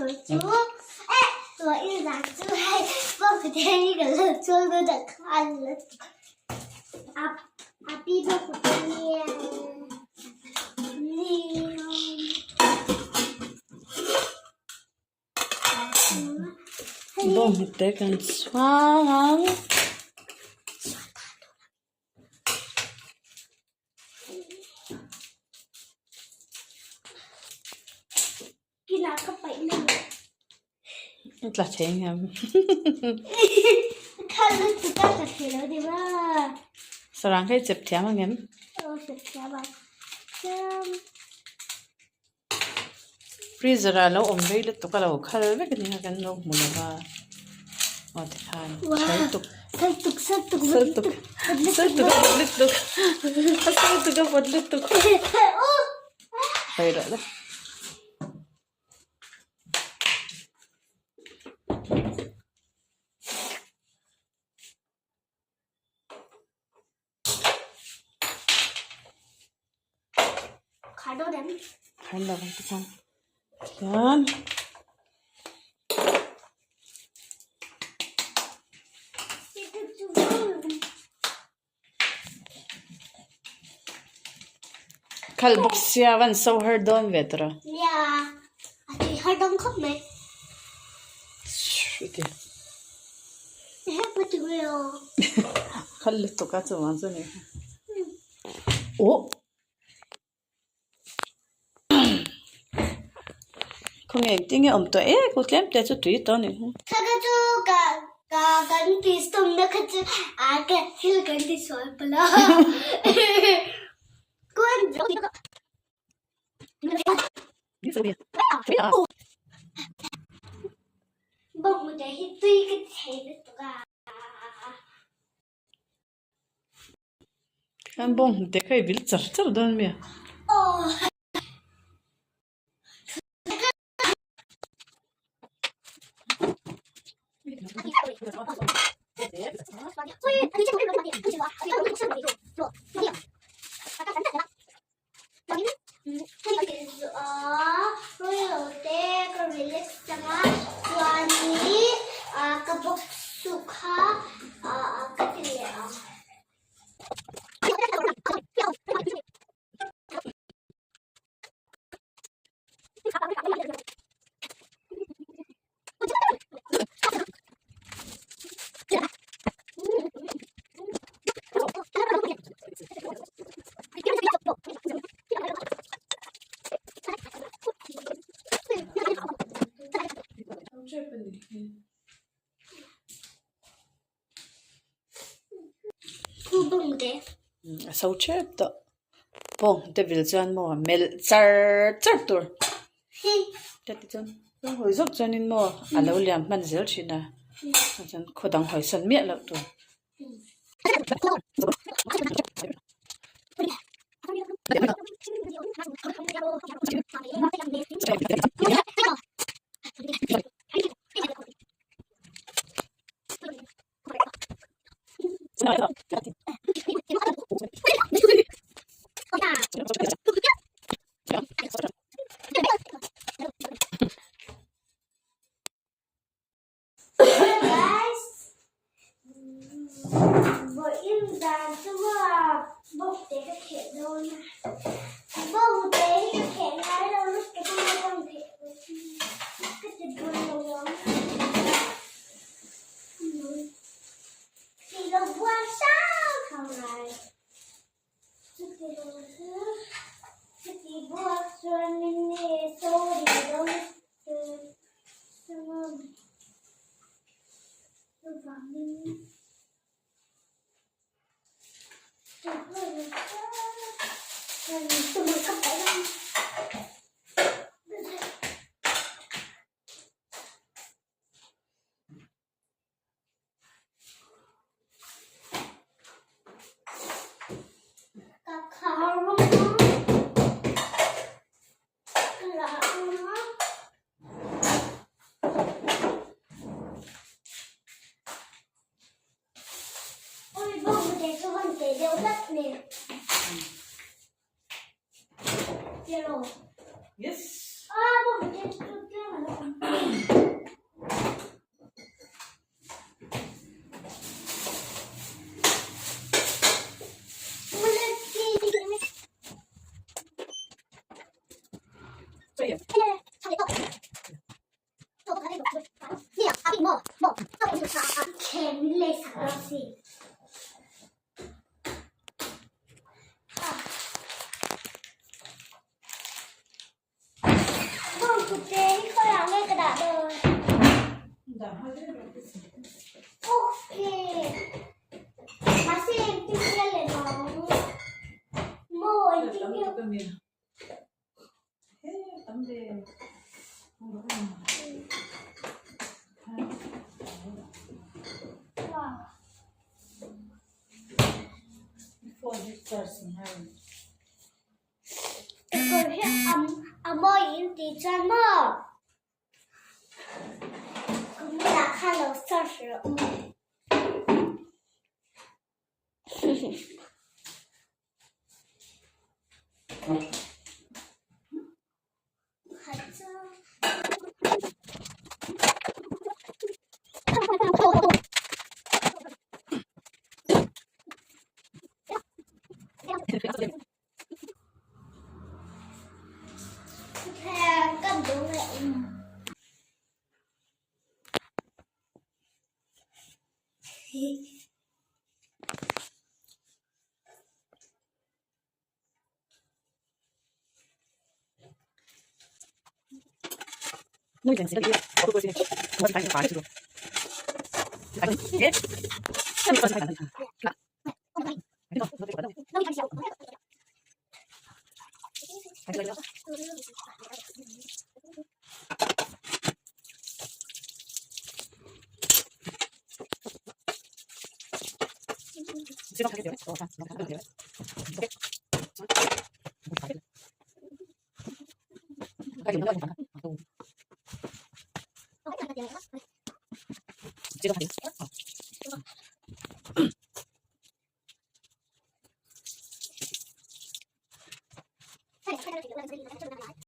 sawi chu eh vawiin zan chu hei bawnghnute hi ka lo chhuak dawn a khan la a a pi bawnghnute hi Bawnghnute kan chhuang ang. Tla thei ngam. Sarang kha i chep thiam ang em? Freezer ah lo awm rei lutuk a lo khal vek a nia kan lo hmu lo va aw tikhan sal tuk sal tuk sal tuk sal tuk sal tuk a vawt lutuk a sal tuk a vawt lutuk sawi rawh le. Khar lo ang tikhan chuan khal bawk sia van so har dawn ve tawh a. Khal lutuk a chuvang chu ni oh khawnge engtin nge awm tawh em ku tlem te chu tui tawh a ni Khan bawnghnute kha i vil char char dawn mi a? A so tep tawh bawng te vil chuan maw melh char char tur te ti chuan rawng hawi zawk chuanin maw a lo liam hman zel thin a chuan khaw dang hawi sawn miah loh tur. Yes. Bawnghnute hi khawiah nge ka dah dawn? Okay. Mahse engtin nge lem ang? Maw engtin nge? Kekawr hi a mawi in tih chuan maw comment ah khan lo search rawh u.